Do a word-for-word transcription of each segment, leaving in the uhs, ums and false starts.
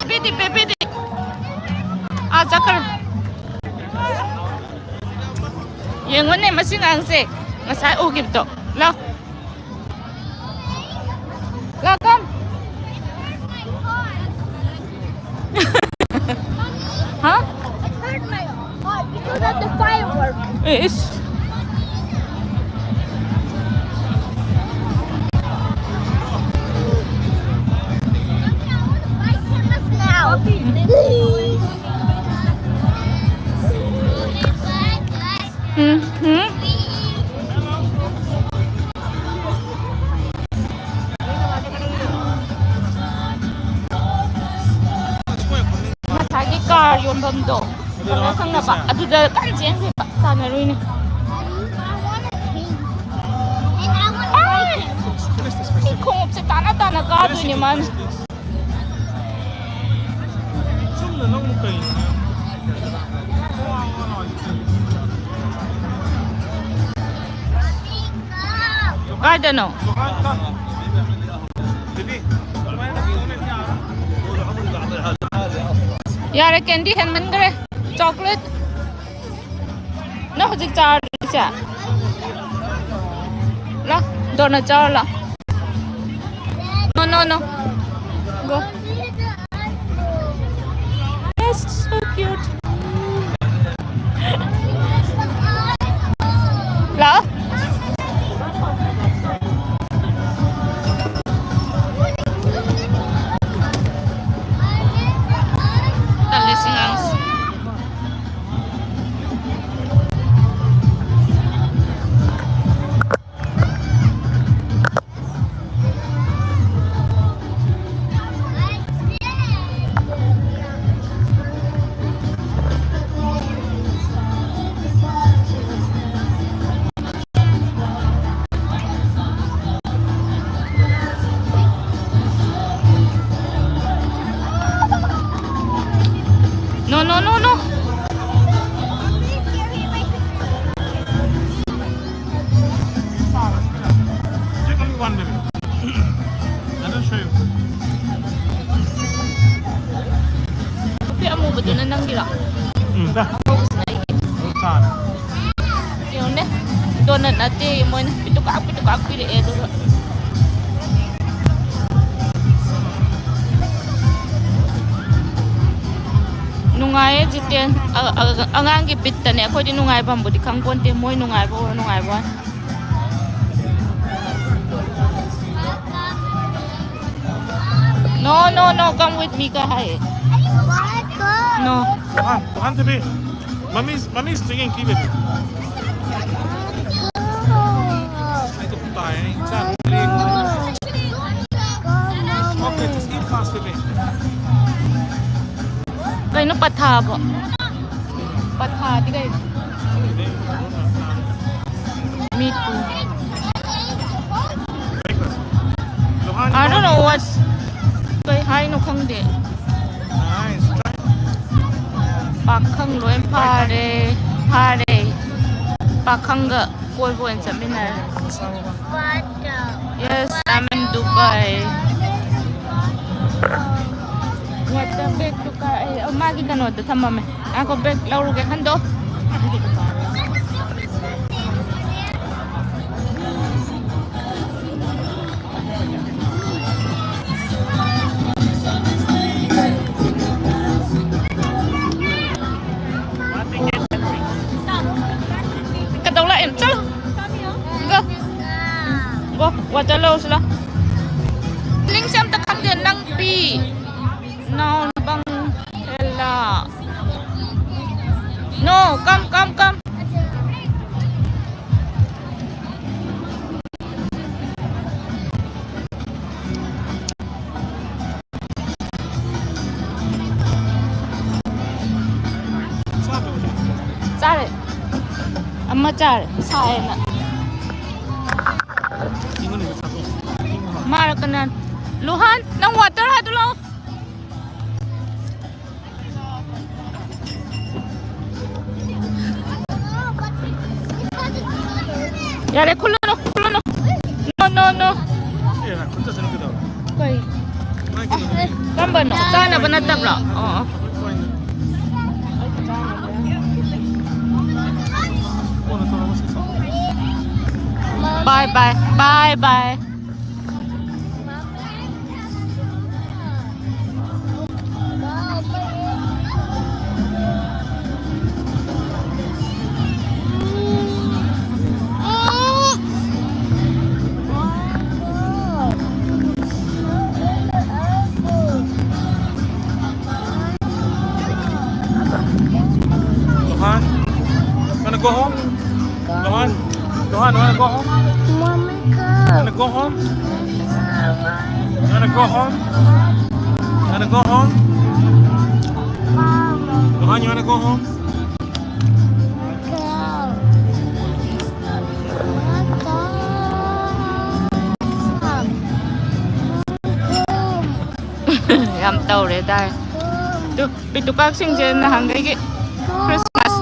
ꯄꯤꯗꯤ, ꯄꯤ-, ꯄꯤꯗꯤ꯫ ꯑꯥ, ꯆꯠꯈ꯭ꯔꯦ꯫ ꯌꯦꯡꯉꯨꯅꯦ, ꯃꯁꯤ ꯉꯥꯡꯁꯦ꯫ ꯉꯁꯥꯏ ꯎꯈꯤꯕꯗꯣ꯫ ꯂꯥꯎ꯫ ꯂꯥꯎ, come꯫ ꯍꯥ? It hurt my heart because of the firework. Is. Mommy, I want to buy tennis now. Please. ꯎꯝ, ꯎꯝ꯫ ꯉꯁꯥꯏꯒꯤ ꯀꯥꯔ ꯌꯣꯟꯐꯝꯗꯣ, ꯀꯩꯅꯣ ꯈꯪꯅꯕ, ꯑꯗꯨꯗ ꯀꯟꯅ ꯆꯦꯟꯈ꯭ꯔꯤꯕ, ꯇꯥꯟꯅꯔꯨꯏꯅꯦ꯫ ꯑꯩ ꯈꯣꯡꯎꯞꯁꯦ ꯇꯥꯅ ꯇꯥꯅ ꯀꯥꯗꯣꯏꯅꯦ ꯃꯥꯅ꯫ ꯆꯨꯝꯅ ꯅꯪꯕꯨ ꯀꯩꯅꯣ? ꯀꯥꯏꯗꯅꯣ? ꯌꯥꯔꯦ, ꯀꯦꯟꯗꯤ ꯍꯦꯟꯃꯟꯈ꯭ꯔꯦ꯫ ꯆꯣꯀ꯭ꯂꯦꯠ꯫ ꯅꯪ ꯍꯧꯖꯤꯛ ꯆꯥꯔꯤꯁꯦ? ꯂꯥ, ꯗꯣꯅꯠ ꯆꯥꯔꯣ ꯂꯥ꯫ No, no, no. Go. That's so cute. ꯂꯥꯛꯑꯣ꯫ ꯇꯜꯂꯦ ꯁꯤ ꯉꯥꯡꯁꯦ꯫ ꯑꯗꯨꯅ ꯅꯪꯒꯤꯔꯣ? ꯎꯝ, ꯆꯥ꯫ ꯑꯉꯧꯕꯁꯤꯅ ꯑꯩꯒꯤ꯫ ꯆꯥꯅꯤ꯫ ꯌꯦꯡꯉꯨꯅꯦ꯫ ꯗꯣꯅꯠ ꯅꯠꯇꯦ, ꯃꯣꯏꯅ ꯄꯤꯇꯨꯀꯥꯛ ꯄꯤꯇꯨꯀꯥꯛ ꯄꯤꯔꯛꯑꯦ, ꯑꯗꯨꯒ꯫ ꯅꯨꯡꯉꯥꯏꯌꯦ, ꯖꯤꯇꯦꯟ꯫ ꯑ-, ꯑ-, ꯑꯉꯥꯡꯒꯤ ꯕꯤꯠꯇꯅꯦ꯫ ꯑꯩꯈꯣꯏꯗꯤ ꯅꯨꯡꯉꯥꯏꯐꯝꯕꯨꯗꯤ ꯈꯪꯄꯣꯟꯇꯦ, ꯃꯣꯏ ꯅꯨꯡꯉꯥꯏꯕ ꯎꯔ ꯅꯨꯡꯉꯥꯏꯕ ꯋꯥꯅꯤ꯫ No, no, no, come with me, ꯀꯥꯏ ꯍꯥꯏꯌꯦ? No. Come on, come on to me. Mommy's, mommy's drinking tea, baby. ꯑꯩꯗꯣ ꯇꯥꯏ, ꯑꯩ ꯏꯆꯥ ꯂꯦꯡꯕꯅꯦ꯫ Okay, just eat fast, baby. ꯀꯩꯅꯣ ꯄꯊꯥꯕꯣ? ꯄꯊꯥꯗꯤ ꯀꯩꯅꯣ? Me too. I don't know what, ꯀꯩ ꯍꯥꯏꯅꯣ ꯈꯪꯗꯦ꯫ ꯄꯥꯈꯪ ꯂꯣꯏ ꯐꯥꯔꯦ, ꯐꯥꯔꯦ꯫ ꯄꯥꯈꯪꯒ ꯀꯣꯏꯕ ꯑꯣꯏꯅ ꯆꯠꯃꯤꯟꯅꯔꯦ꯫ Yes, I'm in Dubai. What the bag to car? ꯑꯩ, ꯑ, ꯃꯥꯒꯤ ꯀꯩꯅꯣꯗ ꯊꯝꯃꯝꯃꯦ꯫ ꯉꯥꯏꯈꯣ, bag ꯂꯧꯔꯨꯒꯦ꯫ ꯍꯟꯗꯣ꯫ ꯀꯩꯗꯧ ꯂꯥꯛꯏꯅꯣ? ꯆꯠꯂꯣ꯫ Go. Go. Water ꯂꯧꯔꯨꯁꯤ ꯂꯥꯎ꯫ English ꯑꯝꯇ ꯈꯪꯗꯦ, ꯅꯪ ꯄꯤ꯫ No, ꯅꯕꯪ ꯍꯦꯜꯂꯥ꯫ No, come, come, come. ꯆꯥꯔꯦ꯫ ꯑꯃ ꯆꯥꯔꯦ꯫ ꯁꯥꯏꯌꯦꯅ꯫ ꯃꯥꯔ ꯀꯅꯥ? ꯂꯨꯍꯥꯟ, ꯅꯪ water ꯍꯥꯏꯗꯨ ꯂꯥꯛꯑꯣ꯫ ꯌꯥꯔꯦ, ꯈꯨꯜꯂꯨꯅꯨ, ꯈꯨꯜꯂꯨꯅꯨ꯫ No, no, no. ꯑꯦ, ꯈꯨꯠ ꯆꯠꯁꯅꯨ ꯀꯩꯗꯧꯔꯦ? ꯀꯩ? ꯃꯥꯏ ꯀꯩꯅꯣꯗꯨꯗꯤ꯫ ꯀꯔꯝꯕꯅꯣ? ꯆꯥꯅꯕ ꯅꯠꯇꯕ꯭ꯔꯣ? ꯑꯣ, ꯑꯣ꯫ ꯍꯣꯏꯅꯦ꯫ Bye bye. Bye bye. Johan, wanna go home? Johan, Johan, wanna go home? Mommy, go. Wanna go home? Wanna go home? Wanna go home? Johan, you wanna go home? Go. Go. Yam ꯇꯧꯔꯦ ꯇꯥꯏ꯫ Two, ꯄꯤꯇꯨꯀꯥꯛꯁꯤꯡꯁꯦ ꯅꯍꯥꯟꯈꯩꯒꯤ Christmas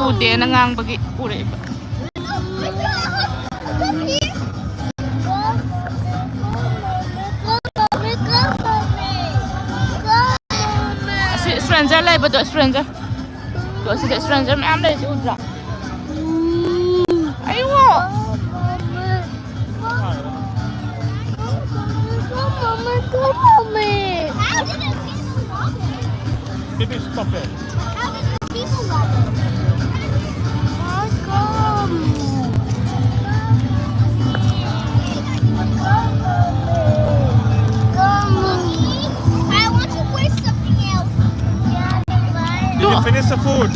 ꯎꯗꯦꯅ ꯉꯥꯡꯕꯒꯤ ꯎꯔꯛꯏꯕ꯫ ꯑꯁꯤ stranger ꯂꯩꯕꯗꯣ, stranger꯫ ꯇꯣ, ꯁꯤꯗ stranger ꯃꯌꯥꯝ ꯂꯩꯔꯤꯁꯦ ꯎꯗ꯭ꯔꯥ? ꯑꯩꯉꯣ꯫ Baby, stop it. How did the people love it? How come? Come. I want to wear something else. Did you finish the food?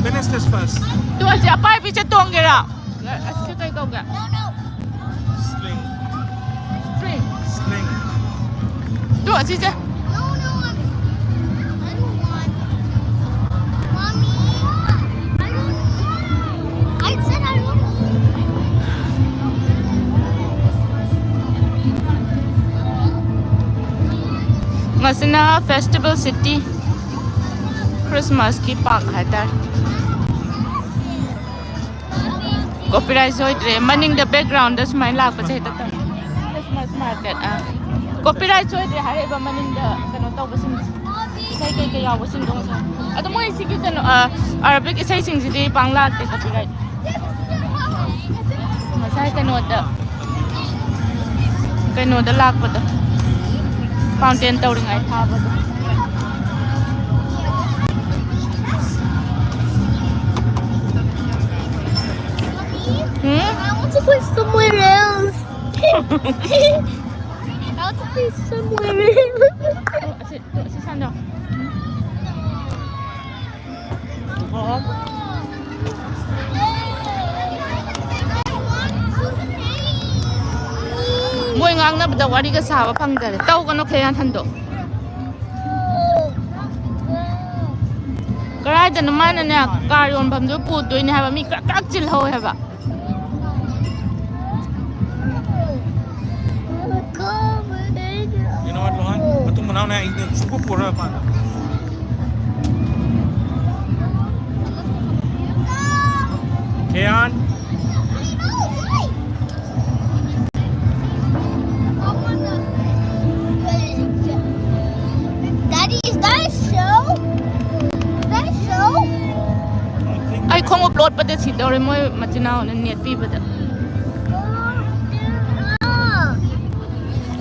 Finish this first. Two ꯑꯁꯤ ꯑꯄꯥꯏꯕꯤꯁꯦ ꯇꯣꯡꯒꯦꯔꯥ? ꯑꯁꯤꯁꯦ ꯀꯩ ꯀꯧꯒꯦ? No, no. Sling. Spring. Sling. Two ꯑꯁꯤꯁꯦ꯫ No, no, I'm, I don't want. Mommy, I don't want. I said I don't want. ꯃꯁꯤꯅ festival city, Christmas ꯀꯤ park ꯍꯥꯏꯇꯥꯔꯦ꯫ Copyright ꯁꯣꯏꯗ꯭ꯔꯦ꯫ ꯃꯅꯤꯡꯗ background ꯗ ꯁꯨꯃꯥꯏꯅ ꯂꯥꯛꯄꯁꯦ ꯍꯦꯛꯇ ꯇꯧ꯫ Christmas market, ꯑꯥ꯫ Copyright ꯁꯣꯏꯗ꯭ꯔꯦ ꯍꯥꯏꯔꯛꯏꯕ ꯃꯅꯤꯡꯗ ꯀꯩꯅꯣ ꯇꯧꯕꯁꯤꯡꯁꯦ꯫ ꯏꯁꯩ ꯀꯩꯀꯩ ꯌꯥꯎꯕꯁꯤꯡꯗꯣ ꯉꯁꯥꯏ꯫ ꯑꯗꯣ ꯃꯣꯏ ꯁꯤꯒꯤ ꯀꯩꯅꯣ, ꯑ, Arabic ꯏꯁꯩꯁꯤꯡꯁꯤꯗꯤ ꯄꯥꯡ ꯂꯥꯛꯇꯦ copyright꯫ ꯉꯁꯥꯏ ꯀꯩꯅꯣꯗ, ꯀꯩꯅꯣꯗ ꯂꯥꯛꯄꯗꯣ, ꯐꯥꯎꯟꯇꯦꯟ ꯇꯧꯔꯤꯉꯥꯏ ꯊꯥꯕꯗꯣ꯫ Hmm? I want to play somewhere else. I want to play somewhere else. ꯑꯁꯤ, ꯑꯁꯤ ꯁꯥꯟꯅꯧ꯫ ꯃꯣꯏ ꯉꯥꯡꯅꯕꯗ ꯋꯥꯔꯤꯒ ꯁꯥꯕ ꯐꯪꯗꯔꯦ꯫ ꯇꯧꯒꯅꯣ, ꯈꯦꯌꯥꯟ ꯍꯟꯗꯣꯛ꯫ ꯀꯗꯥꯏꯗꯅꯣ ꯃꯥꯅꯅꯦ, ꯀꯥꯔ ꯌꯣꯟꯐꯝꯗꯨ ꯄꯨꯗꯣꯏꯅꯦ ꯍꯥꯏꯕ, ꯃꯤ ꯀ꯭ꯔꯛ ꯀ꯭ꯔꯛ ꯆꯤꯜꯍꯧꯋꯦ ꯍꯥꯏꯕ꯫ You know what, Lohan? ꯃꯇꯨꯡ ꯃꯅꯥꯎꯅꯦ ꯑꯩꯗꯤ ꯁꯨꯡꯄꯨ ꯄꯨꯔꯣꯏ ꯃꯄꯥꯟꯗ꯫ ꯈꯦꯌꯥꯟ꯫ Daddy, is that a show? Is that a show? ꯑꯩ ꯈꯣꯡꯎꯞ ꯂꯣꯠꯄꯗ ꯁꯤꯗꯧꯔꯦ, ꯃꯣꯏ ꯃꯆꯤꯟ ꯃꯅꯥꯎꯅ ꯅꯦꯠꯄꯤꯕꯗ꯫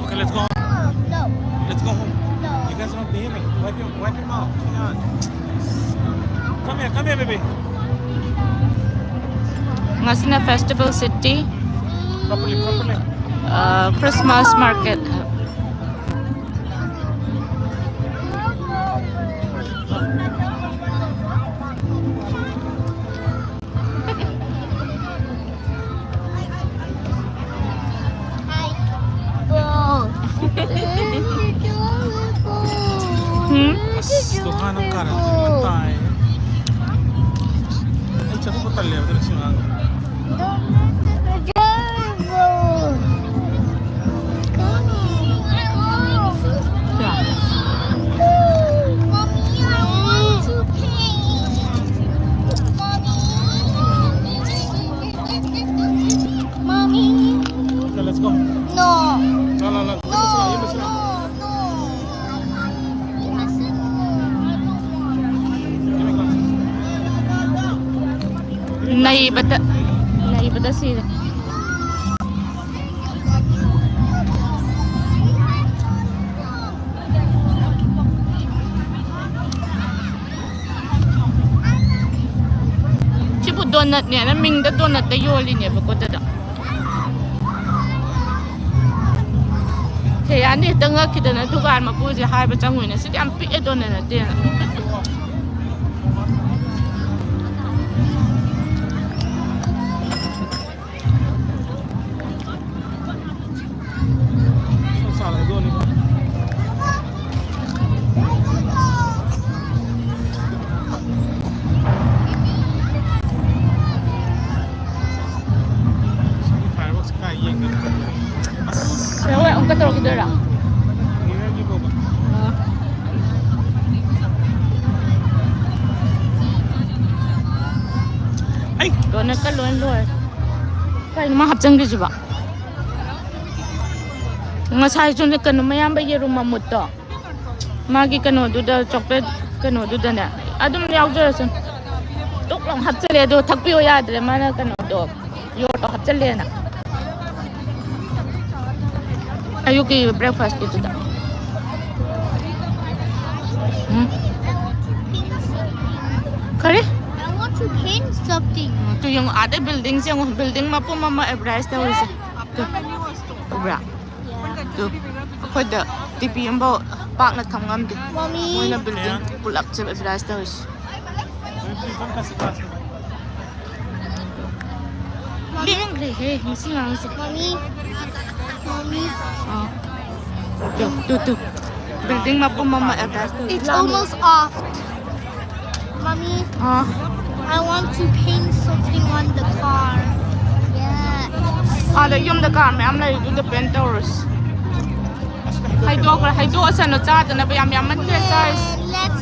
Okay, let's go home. No. Let's go home. No. You guys are not behaving. Wipe your, wipe your mouth. Come on. Come here, come here, baby. ꯉꯁꯤꯅ Festival City, Properly, properly. Christmas market. Hmm? ꯑꯁ, ꯂꯨꯈꯥ ꯅꯪ ꯀꯥꯔꯟ ꯇꯥꯏ꯫ ꯑꯩ ꯆꯠꯊꯣꯛꯄ ꯇꯜꯂꯦꯕ ꯑꯗꯨꯅ ꯁꯤ ꯑꯉꯥꯡ꯫ Mommy. Okay, let's go. No. لا، لا، لا. يمشي، يمشي. No, no. Give me glasses. ꯅꯩꯕꯗ, ꯅꯩꯕꯗ ꯁꯤꯔꯦ꯫ ꯗꯣꯅꯠꯅꯦꯅ ꯃꯤꯡꯗ ꯗꯣꯅꯠꯇ ꯌꯣꯜꯂꯤꯅꯦꯕꯀꯣ ꯑꯗꯨꯗ꯫ ꯁꯦ ꯌꯥꯅꯤ, ꯍꯦꯛꯇ ꯉꯛꯈꯤꯗꯅ ꯗꯨꯀꯥꯟ ꯃꯄꯨꯁꯦ ꯍꯥꯏꯕ ꯆꯪꯉꯣꯏꯅ, ꯁꯤꯗꯤ ꯌꯥꯝ ꯄꯤꯛꯑꯦ, ꯗꯣꯅꯠ ꯅꯠꯇꯦꯅ꯫ Fireworks ꯀꯥꯏ ꯌꯦꯡꯗꯅ꯫ ꯑꯁ꯫ ꯍꯣꯏ, ꯑꯃꯨꯛꯀ ꯇꯧꯔꯛꯈꯤꯗꯣꯏꯔꯣ? ꯌꯦꯡꯉꯒꯦꯀꯣ꯫ ꯑꯣ꯫ ꯑꯩ ꯗꯣꯅꯠꯀ ꯂꯣꯏ ꯂꯣꯏꯔꯦ꯫ ꯀꯩꯅꯣ ꯃꯥ ꯍꯥꯞꯆꯤꯟꯈ꯭ꯔꯤꯁꯤꯕꯣ? ꯉꯁꯥꯏꯁꯨꯅꯦ ꯀꯩꯅꯣ ꯃꯌꯥꯝꯕ ꯌꯦꯔꯨꯝ ꯃꯃꯨꯠꯇꯣ꯫ ꯃꯥꯒꯤ ꯀꯩꯅꯣꯗꯨꯗ, ꯆꯣꯀ꯭ꯂꯦꯠ ꯀꯩꯅꯣꯗꯨꯗꯅꯦ ꯑꯗꯨꯝ ꯌꯥꯎꯖꯔꯁꯅꯨ꯫ ꯇꯨꯛ ꯂꯥꯎ ꯍꯥꯞꯆꯜꯂꯦ, ꯑꯗꯣ ꯊꯛꯄꯤꯌꯣ ꯌꯥꯗ꯭ꯔꯦ, ꯃꯥꯅ ꯀꯩꯅꯣꯗꯣ, ꯌꯣꯔꯗꯣ ꯍꯥꯞꯆꯜꯂꯦꯅ꯫ ꯑꯌꯨꯛꯀꯤ ꯕ꯭ꯔꯦꯛꯐꯥꯁꯀꯤꯗꯨꯗ꯫ ꯎꯝ꯫ ꯀꯔꯤ? I want to paint something. Um, two ꯌꯦꯡꯉꯣ, ꯑꯥꯗꯩ ꯕꯤꯜꯗꯤꯡꯁꯦ ꯌꯦꯡꯉꯣ, ꯕꯤꯜꯗꯤꯡ ꯃꯄꯨꯝ ꯑꯃ ꯑꯦꯗꯚꯔꯇꯥꯏꯁ ꯇꯧꯔꯤꯁꯦ꯫ ꯇꯨ, ꯎꯕ꯭ꯔꯥ? ꯑꯗꯨ ꯑꯩꯈꯣꯏꯗ ꯇꯤꯚꯤ ꯑꯃꯐꯥꯎ ꯄꯥꯛꯅ ꯊꯝ ꯉꯝꯗꯦ꯫ ꯃꯣꯏꯅ ꯕꯤꯜꯗꯤꯡ ꯄꯨꯂꯞꯁꯦ ꯑꯦꯗꯚꯔꯇꯥꯏꯁ ꯇꯧꯔꯤꯁꯦ꯫ ꯂꯦꯡꯈ꯭ꯔꯦꯍꯦ ꯃꯁꯤ ꯉꯥꯡꯁꯦ꯫ Mommy, mommy, ꯑꯥ꯫ ꯇꯨ, ꯇꯨ, ꯇꯨ꯫ ꯕꯤꯜꯗꯤꯡ ꯃꯄꯨꯝ ꯑꯃ advertise. It's almost off. Mommy, ꯑꯥ꯫ I want to paint something on the car. Yeah. ꯑꯥꯗ ꯌꯨꯝꯗ ꯀꯥꯔ ꯃꯌꯥꯝ ꯂꯩꯔꯤꯗꯨꯗ ꯄꯦꯟ ꯇꯧꯔꯁꯤ꯫ ꯍꯩꯗꯣꯛꯈ꯭ꯔꯦ, ꯍꯩꯗꯣꯛꯑꯁꯅꯨ, ꯆꯥꯗꯅꯕ ꯌꯥꯝ ꯌꯥꯝꯃꯟꯈ꯭ꯔꯦ ꯆꯥꯔꯤꯁꯤ꯫ Let's